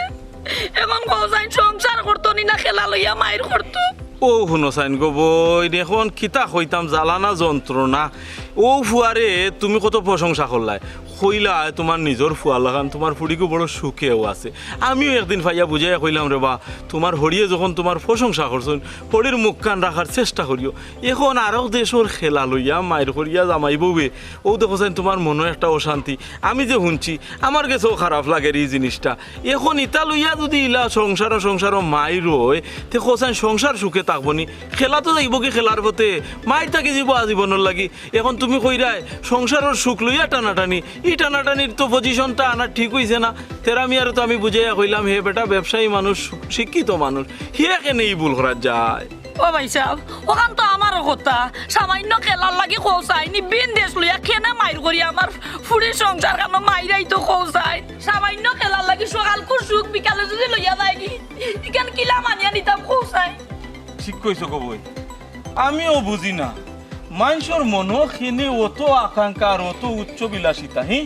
এখন কও চাইন সংসার করতো নি না খেলা লইয়া মাইর করতো? ও হুনো চাইন গো বইন, এখন কিতা কইতাম, জ্বালা না যন্ত্রণা। ও ফুয়ারে তুমি কত প্রশংসা করলায়, কইলায় তোমার নিজর ফুয়া লাখান, তোমার ফুড়িগু বড় সুখেও আছে। আমিও একদিন পাইয়া বুঝাইয়া কইলাম, "রে বা, তোমার হড়িয়ে যখন তোমার প্রশংসা করছইন, হড়ির মুখখান রাখার চেষ্টা করিও। এখন আরক দেশর খেলা লইয়া মাইর করিয়া জামাই বউয়ে, ও দেখো চাইন তোমার মনো একটা অশান্তি।" আমি যে হুনছি, আমার গেছেও খারাপ লাগের ই জিনিসটা। এখন ইতা লইয়া যুদি ইলা সংসারো সংসারো মাইর অয়, তে কও চাইন সংসার সুখে থাকবো নি? খেলা তো যাইবো কি খেলার পথে, মাইর থাকি যাইবো আজীবনর লাগি। এখন তুমি কইরায় সংসারর সুখ লইয়া টানাটানি, ই টানাটানির তো পজিশনটা আনা ঠিক অইছে না। তেরা মিয়ারে তো আমি বুঝাইয়া কইলাম, হে বেটা ব্যবসায়ী মানুষ, শিক্ষিত মানুষ, হে কেনে ই ভুল করা যায়? ও ভাইসাব, অখান তো আমারও কথা। সামাইন্য খেলার লাগি কও চাইন, ই ভিন দেশ লইয়া কেনে মাইর করি আমার ফুড়ির সংসার খানো মাইরাই তো কও চাইন। সামাইন্য খেলার লাগি সকালকুর সুখ বিকালে যুদি লইয়া যায়গি, ইখান কিলা মানিয়া নিতাম কও চাইন। ঠিক কইছো গো বইন, আমিও বুঝি না, মানষর মনো কেনে অত আকাঙ্ক্ষা আর অত উচ্চ বিলাসিতা, হি?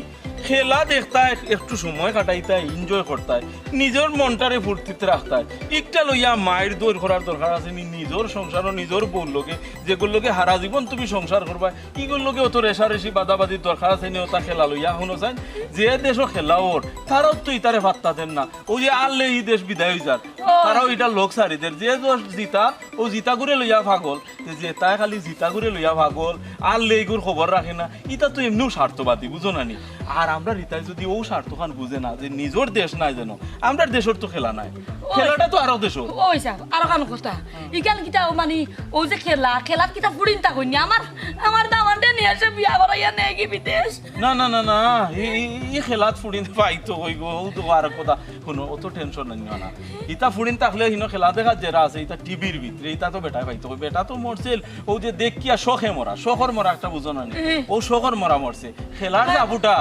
খেলা দেখতায়, একটু সময় কাটাইতায়, enjoy করতায়, নিজর মনটারে ফুর্তিত রাখতায়। ইকটা লইয়া মাইর দইর করার দরকার আছে নি? নিজর সংসারও নিজর বউর লগে, যেগুর লগে হারা জীবন তুমি সংসার করবায়, ইগুর লগে অত রেশারেশি বাদাবাদির দরকার আছে নি? অতা খেলা লইয়া হুনো চাইন, যে দেশো খেলা অর, তারাও তো ইতারে পাত্তা দের না। অউ যে আরলে ই দেশ বিদায় অই যার, তারাও ইটা লোক ছাড়ি দের। যে দেশ জিতার, অউ জিতাগুরে লইয়া পাগল। তে যেতায় খালি জিতাগুরে লইয়া পাগল, আরলে ইগুর খবর রাখে না, ইতা তো এমনেউ স্বার্থবাদী, বুঝো না নি? আর আমরার ইতায় যুদি অউ স্বার্থখান বুঝে না যে নিজর দেশ নাই যেন, আমরার দেশর তো খেলা নাই, খেলাটা তো আরক দেশো। ও ভাইসাব, আরোখান কথা, ইখান কিতা মানে, অউ যে খেলা, খেলাত কিতা ফুড়িন থাকইন নি? আমার, আমার দামান্দরে নিয়া সে বিয়া করাইয়া নেয়গি বিদেশ। না, না, না, না, ই, ই, ই খেলাত ফুড়িন পাইতো কই গো, অউ তো আরক কথা। হুনো, অত tension নিও না। ইতা ফুড়িন থাকলে হিনো খেলা দেখাত যেরা আছে, ইতা টিভির ভিতরে, ইতা তো বেটায় পাইতো কই। বেটা তো মরছিল, অউ যে দেখিয়া শখে মরা, শখর মরা একটা বুঝো না নি? হুম। অউ শখর মরা মরছে। খেলার supporter,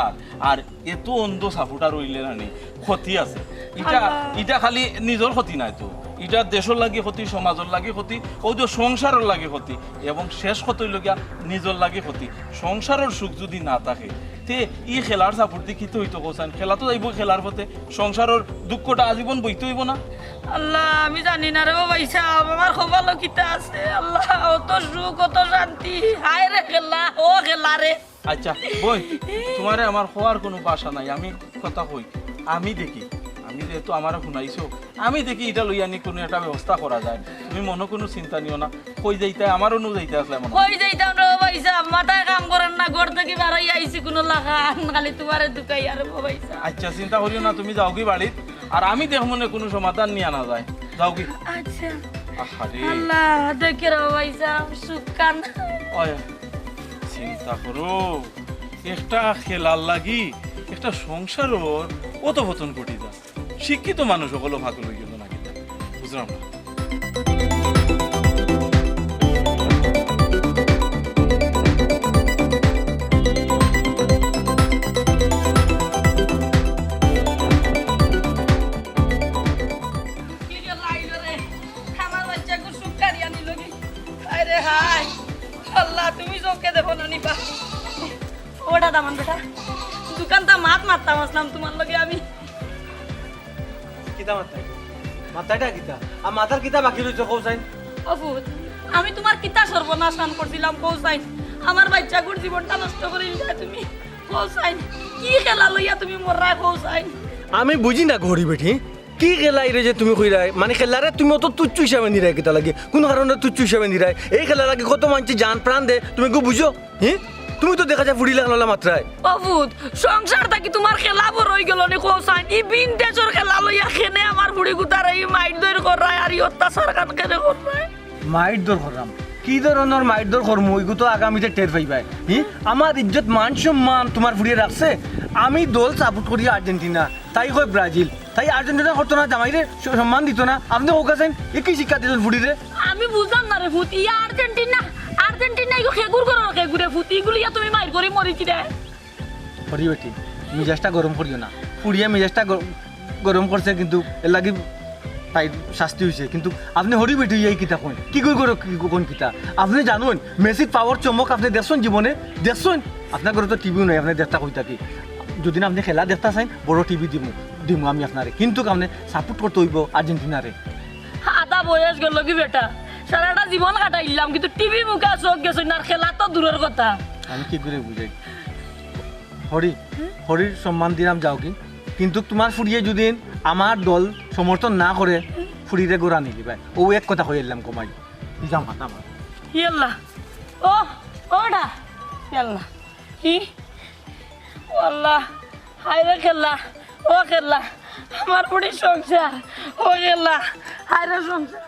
আর এত অন্ধ supporter অইলে না নি, ক্ষতি আছে। ইটা, আল্লাহ। ইটা খালি নিজর ক্ষতি নায় তো, ইটা দেশর লাগি ক্ষতি, সমাজর লাগি ক্ষতি, অউ যে সংসারর লাগি ক্ষতি, এবং শেষ ক্ষতি অইলো গিয়া নিজর লাগি ক্ষতি। সংসারর সুখ যুদি না থাকে, তে ই খেলার support দি কিতা অইতো কও চাইন? খেলা তো যাইবো খেলার পথে, সংসারর দুঃখটা আজীবন বইতে অইবো না? আল্লাহ, আমি জানি না রে ও ভাইসাব, আমার কপালো কিতা আছে। আল্লাহ, অত সুখ, অত শান্তি, হায় রে খেলা, ও খেলা রে। আইচ্ছা, বইন, তুমারে আমার কওয়ার কুনু ভাষা নাই, আমি কথা কই, আমি দেখি, আমি যেহেতু আমারে হুনাইছো, আমি দেখি ইটা লইয়া নি কুনু একটা ব্যবস্থা করা যায়। তুমি মনো কুনু চিন্তা নিও না। কই যাইতায়? আমারও নু যাইতায় আছলায় মনো অয়। কই যাইতাম রে ও ভাইসাব, মাথায় কাম করের না, ঘর থাকি বারইয়া আইছি কুনু লাখান, খালি তুমারে দুকাইয়ার ও ভাইসাব। আইচ্ছা, চিন্তা করিও না, তুমি যাওগি বাড়িত, আর আমি দেখমুনে কুনু সমাধান নিয়া না যায়। যাওগি। আইচ্ছা। আহারে। আল্লাহ, দেখে রে ও ভাইসাব, সুখ কান। অয়, চিন্তা করো, একটা খেলার লাগি একটা সংসারর অধঃপতন ঘটি যায়। শিক্ষিত মানুষ অকলও পাগল অইগেলো না কিতা? বুঝলাম না। কি যে লাইলো রে, আমার বাচ্চাগুর সুখ কাড়িয়া নিলো গি। হায় রে হায়, আল্লাহ, তুমি চোখে দেখো না নি বা। ও দামান বেটা, দুকানটা মাত মাততাম আছলাম তুমার লগে আমি। কিতা মাততায়? মাততায়টা কিতা? আর মাতার কিতা বাকি রইছে কও চাইন? ও ফুত, আমি তুমার কিতা সর্বনাশ খান করছিলাম কও চাইন? আমার বাচ্চাগুর জীবনটা নষ্ট করি দিলায় তুমি কও চাইন। কি খেলা লইয়া তুমি মররায় কও চাইন? আমি বুঝি না ঘড়ি বেটি, কি খেলা ইরে যে তুমি কইরায়? মানে খেলারে তুমি অত তুচ্ছ হিসাবে নিরায় কিতা লাগি? কুনু কারণে তুচ্ছ হিসাবে নিরায়? এই খেলা লাগি কত মানষে জান প্রাণ দে, তুমি কিতা বুঝো? হি? তুমি তো দেখা যায় ফুড়ি লাখান অলা মাতরায়। ও ফুত, সংসার থাকি তুমার খেলা বড় অইগেলো নি কও চাইন? ই ভিন দেশর খেলা লইয়া কেনে আমার ফুড়ি গুতারে ই মাইর দইর কররায় আর ই অত্যাচার খান কেনে কররায়? মাইর দইর কররাম? কি ধরনর মাইর দইর করমু, ইগু তো আগামীতে টের পাইবায়। হি? আমার ইজ্জত মান সম্মান তুমার ফুড়িয়ে রাখছে? আমি দল support করি আর্জেন্টিনা, তাই কয় ব্রাজিল। তাই আর্জেন্টিনা করতো না, জামাইরে স-, সম্মান দিতো না। আপনে কউক্কা চাইন, ই কি শিক্ষা দিছইন ফুড়িরে? আমি বুঝলাম না রে ফুত, ইয়া আর্জেন্টিনা, আর্জেন্টিনা ইগু খেগুর করো খেগুরে ফুত, ইগু লইয়া তুমি মাইর করি মরিছি রে। হরি বেটি, মিজাজটা গরম করিও না। ফুড়িয়ে মিজাজটা গ-, গরম করছে কিন্তু এর লাগি তাইর শাস্তি অইছে। কিন্তু আপনে হরি বেটি অইয়া কিতা কইন? কি কই করো, কি কইন কিতা? আপনে জানইন, মেসির power চমক আপনে দেখছইন জীবনে? দেখছইন? আপনার ঘরো তো টিভিও নাই, আপনে দেখতা কই থাকি? যদি না আপনে খেলা দেখতা চাইন, বড় টিভি দিমু, দিমু আমি আপনারে। কিন্তু আপনে support করতে অইবো আর্জেন্টিনারে। আধা বয়স গেলো গি বেটা, সারাটা জীবন কাটাইলাম, কিন্তু টিভি মুখা চোখ গেছে না, আর খেলা তো দূরের কথা। আমি কি করে বুঝাই? হরি, হরির সম্মান দিলাম যাওগি, কিন্তু তুমার ফুড়িয়ে যদি আমার দল সমর্থন না করে, ফুড়িরে ঘরো নিলিবায়। অউ এক কথা কই আইলাম কমাই। যাও, মাথা মার। ইয়াল্লা। ও, ওটা। ইয়াল্লা। কি? ও আল্লাহ, হায় রে খেলা, ও খেলা, আমার ফুড়ির সংসার, ও খেলা, হায় রে সংসার।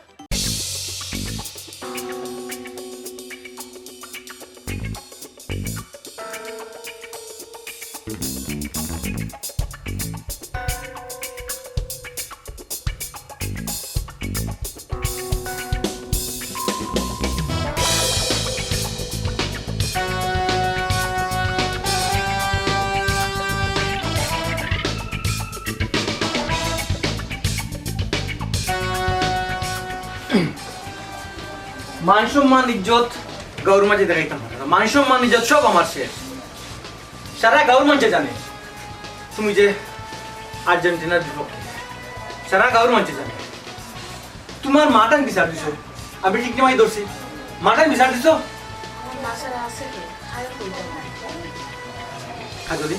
মান সম্মান ইজ্জত গাউর মাঝে দেখাইতাম পারে না। মান সম্মান ইজ্জত সব আমার শেষ। সারা গাউর মাঝে জানে তুমি যে আর্জেন্টিনার বিপক্ষে। সারা গাউর মাঝে জানে। তোমার মাটাং বিচার দিছো। আমি ঠিক নিমাই ধরছি। মাটাং বিচার দিছো। আমার মা ছাড়া আছে কে? আর কই যাবো? কাজলি,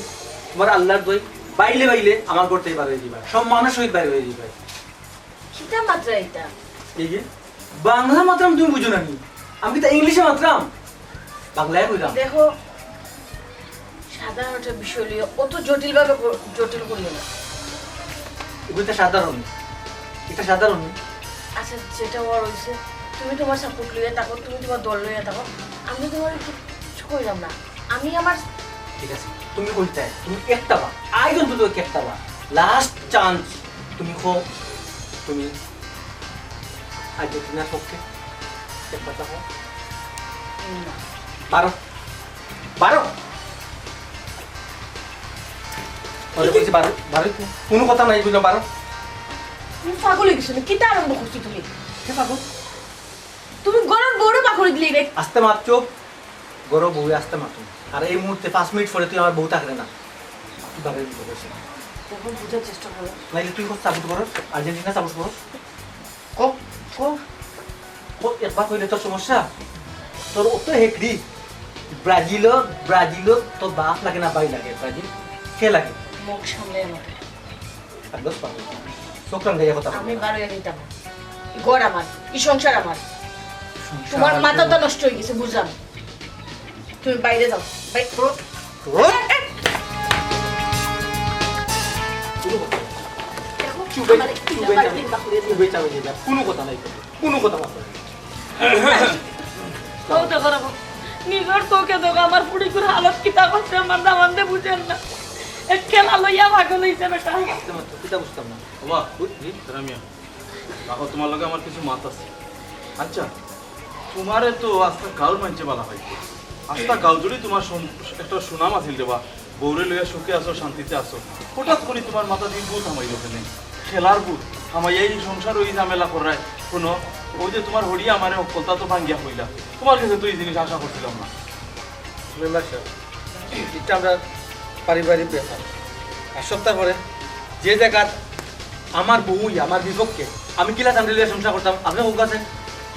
তোমার আল্লাহর দোয়াই, বাইলে বাইলে আমার ঘর থেকে বার হয়ে দিবা। সব মানুষ সহিত বাইরে হয়ে দিবা। কিতা মাতরা এটা? এই যে, বাংলা মাতরাম তুমি বুঝো না নি? আমি তো ইংলিশে মাতরাম। বাংলায় কইরাম। দেখো, সাধারণ একটা বিষয় লইয়া অত জটিলভাবে ক-, জটিল করিও না। এটা সাধারণ। এটা সাধারণ। আচ্ছা, যেটা হওয়ার হইছে, তুমি তোমার সাপোর্ট লইয়া থাকো, তুমি তোমার দল লইয়া থাকো, আমি তো তোমার কিচ্ছু কইলাম না। আমি আমার ঠিক আছে, তুমি কইতায়, তুমি একটা বার, আই ডোন্ট ডু একটা বার, লাস্ট চান্স, তুমি কও, তুমি আর্জেন্টিনার পক্ষে এক কথা কও। না। বারো, বারো। ওরে কইছি বারো, বারো। কোনো কথা নাই, বুঝলাম, বারো। তুমি পাগল হয়ে গেছো নি? কিতা আরম্ভ করছো তুমি? কে পাগল? তুমি ঘরর বউরে পাগল দিলে রে। আস্তে মাত, চুপ। ঘরর বউয়ে আস্তে মাত। আর এই মুহূর্তে পাঁচ মিনিট পরে তুই আমার বউ থাকলে না। কিভাবে বিপদ হয়েছে? দেখো, বুঝার চেষ্টা করো। নাইলে তুই সাপোর্ট করস, আর্জেন্টিনা সাপোর্ট করস। কো, কো, কো, একবার কইলে তোর সমস্যা? তোর অত হেকড়ি। ব্রাজিল, ব্রাজিল তো বাপ লাগে না, ভাই লাগে। ব্রাজিল কে লাগে? মুখ সামলে আমাকে। আর দশ পাগল। চোখ রাঙাইয়া কথা বলবো আমি না। বারো নিতাম। ঘর আমার, এই সংসার আমার। সংসার তোমার আমার মাথা তো ঘর। নষ্ট হয়ে গেছে, বুঝলাম। তুমি বাইরে যাও। বাই-, কোনো কথা নাই। দেখো, চুপে, আমারে চুপে কিতা যাবে। বারো দিন বাকুড়ে দিও। চুপে যাবে, যাবে। কোনো কথা নাই, কোনো কথা নাই। কও তো করবো। নিজর চোখে দেখো, আমার ফুড়িগুর হালত কিতা করছে, আমার দামান্দে বুঝেন না। এক খেলা লইয়া পাগল হইছে বেটা। আস্তে মাত্র, কিতা বুঝতাম না। ওবা, বুঝলি? রামিয়া, রাখো, তোমার লগে আমার কিছু মাত আছে। আচ্ছা, তোমারে তো আস্তা গাঁওর মানষে বালা পাইতো। আস্তা গাঁও জুড়ি তোমার সম-, একটা সুনাম আছিল রে বা। বউরে লইয়া সুখে আছো, শান্তিতে আছো। হঠাৎ করি তোমার মাথাত ই ভূত হামাইলো কেনে? খেলার ভূত। হামাইয়া ই সংসারো ই ঝামেলা কররায়। হুনো, অউ যে তোমার হড়িয়ে আমারে হক্কলতা তো ভাঙ্গিয়া কইলা। তোমার গেছে তো ই জিনিস আশা করছিলাম না। মেম্বার সাব, ইটা আমরার পারিবারিক ব্যাপার। আর সপ্তাহ পরে যে জাগাত আমার বউই আমার বিপক্ষে, আমি কিলা তানরে লইয়া সংসার করতাম, আপনে কউক্কা চাইন?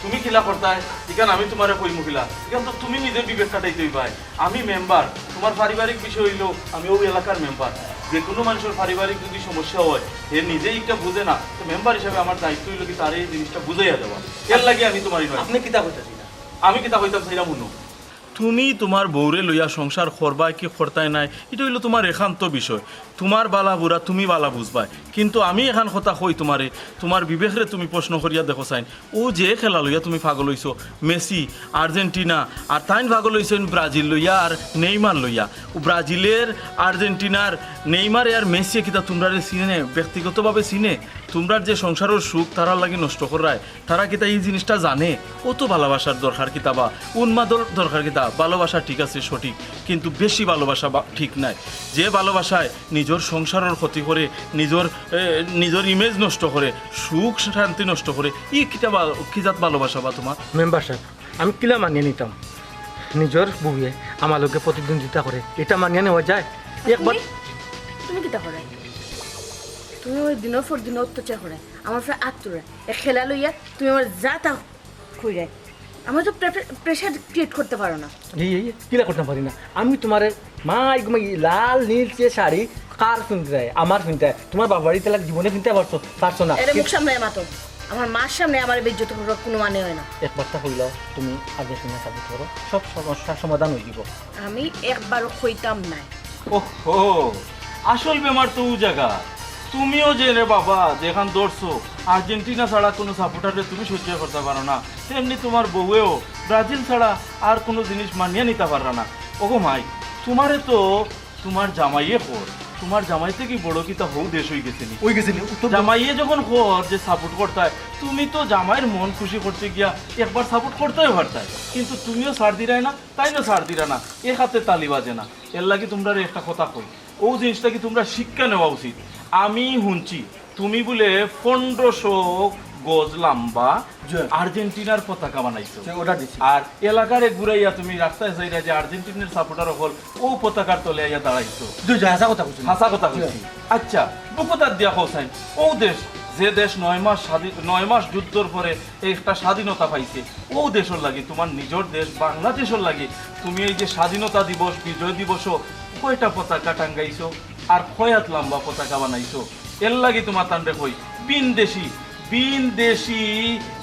তুমি কিলা করতায়, ইখান আমি তোমারে কইমু কিলা? ইখান তো তুমি নিজে বিবেক খাটাইতে অইবায়। আমি মেম্বার, তোমার পারিবারিক বিষয় অইলো, আমি অউ এলাকার মেম্বার। যেকুনু মানষর পারিবারিক যুদি সমস্যা অয়, হে নিজেই ইটা বুঝে না, তো মেম্বার হিসাবে আমার দায়িত্ব অইলো কি তারে ই জিনিসটা বুঝাইয়া দেওয়া। এরলাগি আমি তোমার ইনো আইছি। আপনে কিতা কইতা চাইরা? আমি কিতা কইতাম চাইরাম হুনো। তুমি তোমার বউরে লইয়া সংসার করবায় কি করতায় নায়, ইটা অইলো তোমার একান্ত বিষয়। তোমার বালা বুরা তুমি বালা বুঝবায়। কিন্তু আমি এখান কথা কই তোমারে, তোমার বিবেকরে তুমি প্রশ্ন করিয়া দেখো চাইন। অউ যে খেলা লইয়া তুমি পাগল অইছো, মেসি, আর্জেন্টিনা, আর তাইন পাগল অইছইন ব্রাজিল লইয়া আর নেইমার লইয়া। অউ ব্রাজিলের, আর্জেন্টিনার নেইমারে আর মেসিয়ে কিতা তোমরারে চিনে, ব্যক্তিগতভাবে চিনে? তোমরার যে সংসারর সুখ তারার লাগি নষ্ট কররায়, তারা কিতা ই জিনিসটা জানে? অত ভালোবাসার দরকার কিতা বা উন্মাদর দরকার কিতা? ভালোবাসা ঠিক আছে, সঠিক, কিন্তু বেশি ভালোবাসা বা-, ঠিক নায়। যে ভালোবাসায় নিজর সংসারর ক্ষতি করে, নিজর, এ, নিজর ইমেজ নষ্ট করে, সুখ শান্তি নষ্ট করে, ই কিতা বা-, কি জাত ভালোবাসা বা তোমার? মেম্বার সাব, আমি কিলা মানিয়া নিতাম? নিজর বউয়ে আমার লগে প্রতিদ্বন্দ্বিতা করে, ইটা মানিয়া নেওয়া যায়? একবার তুমি, তুমি কিতা কররায়? তুমি অউ দিনর পর দিন অত্যাচার কররায়, আমার উপরে আত তুলরায়। এক খেলা লইয়া তুমি আমার যা তা কইরায়। আমার তো প্রে-, প্রেশার ক্রিয়েট করতে পারো না। এই, এই, কিলা করতাম পারি না? আমি তোমারে মাই গো মাই লাল নীল যে শাড়ি কার চিন্তায়, আমার চিন্তায়। তোমার বাবার ইটা লাগ জীবনে চিনতে পারছো, পারছো না। এরে মুখ সামলাইয়া মাতো। আমার মার সামনে আমারে বেইজ্জত করার কুনু মানে অয় না। একবারতা কইলাও, তুমি আর্জেন্টিনা সাপোর্ট করো, সব সমস্যার সমাধান অইযিবো। আমি একবারও কইতাম নায়। ওহো, আসল বেমার তো অউ জাগা। তুমিও যে রে বাবা, যেখান ধরছো, আর্জেন্টিনা ছাড়া কুনু সাপোর্টাররে তুমি সহ্য করতায় পারো না, তেমনি তোমার বউয়েও ব্রাজিল ছাড়া আর কুনু জিনিস মানিয়া নিতা পাররা না। ওগো মাই, তোমারে তো তোমার জামাইয়ে কর, তোমার জামাই থাকি বড় কিতা হউ দেশ অইগেছে নি? অইগেছে নি, উত্তর দাও। জামাইয়ে যখন কর যে সাপোর্ট করতায়, তুমি তো জামাইর মন খুশি করতে গিয়া একবার সাপোর্ট করতায়ও পারতায়, কিন্তু তুমিও ছাড় দিরায় না, তাইনও ছাড় দিরা না, এক আতে তালি বাজে না। এরলাগি তুমরারে একটা কথা কই, অউ জিনিসটা কি তুমরার শিক্ষা নেওয়া উচিত। আমি হুনছি তুমি বুলে পনরোশো গজ লাম্বা, জি। আর্জেন্টিনার পতাকা বানাইছো। জি, অর্ডার দিছি। আর এলাকারে ঘুরাইয়া তুমি রাস্তায় যাইরা যে আর্জেন্টিনার সাপোর্টার অকল অউ পতাকার তলে আইয়া দাঁড়াইছো। জি, জি, হাছা কথা কইছি। হাছা কথা কইছি। আচ্ছা, বুকো তাত দিয়া কও চাইন, অউ দেশ, যে দেশ নয় মাস স্বাধীন, নয় মাস যুদ্ধর পরে একটা স্বাধীনতা পাইছে, অউ দেশর লাগি, তুমার নিজর দেশ বাংলাদেশর লাগি, তুমি এই যে স্বাধীনতা দিবস, বিজয় দিবসও কয়টা পতাকা টাঙ্গাইছো আর কয়াত লম্বা পতাকা বানাইছো? এর লাগি তুমার তানরে কই, বিনদেশি, বিনদেশি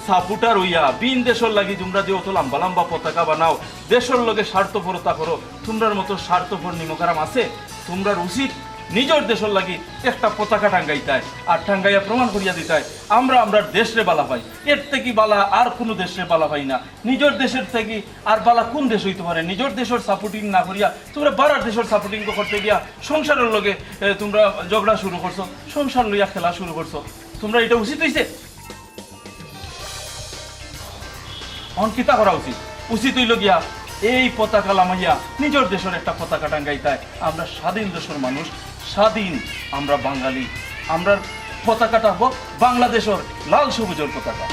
সাপোর্টার অইয়া বিন দেশর লাগি তুমরা যে অত লম্বা লম্বা পতাকা বানাও, দেশর লগে স্বার্থপরতা করো, তুমরার মতো স্বার্থপর নিমকহারাম আছে? তুমরার উচিত নিজর দেশর লাগি একটা পতাকা টাঙ্গাইতায়, আর টাঙ্গাইয়া প্রমাণ করিয়া দিতায় আমরা আমরার দেশরে বালা পাই। এর থাকি বালা আর কুনু দেশরে বালা পাই না। নিজর দেশর থাকি আর বালা কুন দেশ অইতো পারে? নিজর দেশর সাপোর্টিং না করিয়া তুমরা বারার দেশর সাপোর্টিং করতে গিয়া সংসারর লগে, এ, তুমরা ঝগড়া শুরু করছো, সংসার লইয়া খেলা শুরু করছো। তুমরার ইটা উচিত অইছে? অখন কিতা করা উচিত? উচিত অইলো গিয়া এই পতাকা লামাইয়া নিজর দেশর একটা পতাকা টাঙ্গাইতায়। আমরা স্বাধীন দেশর মানুষ, স্বাধীন আমরা বাঙালি। আমরার পতাকাটা হবো বাংলাদেশর লাল সবুজর পতাকা।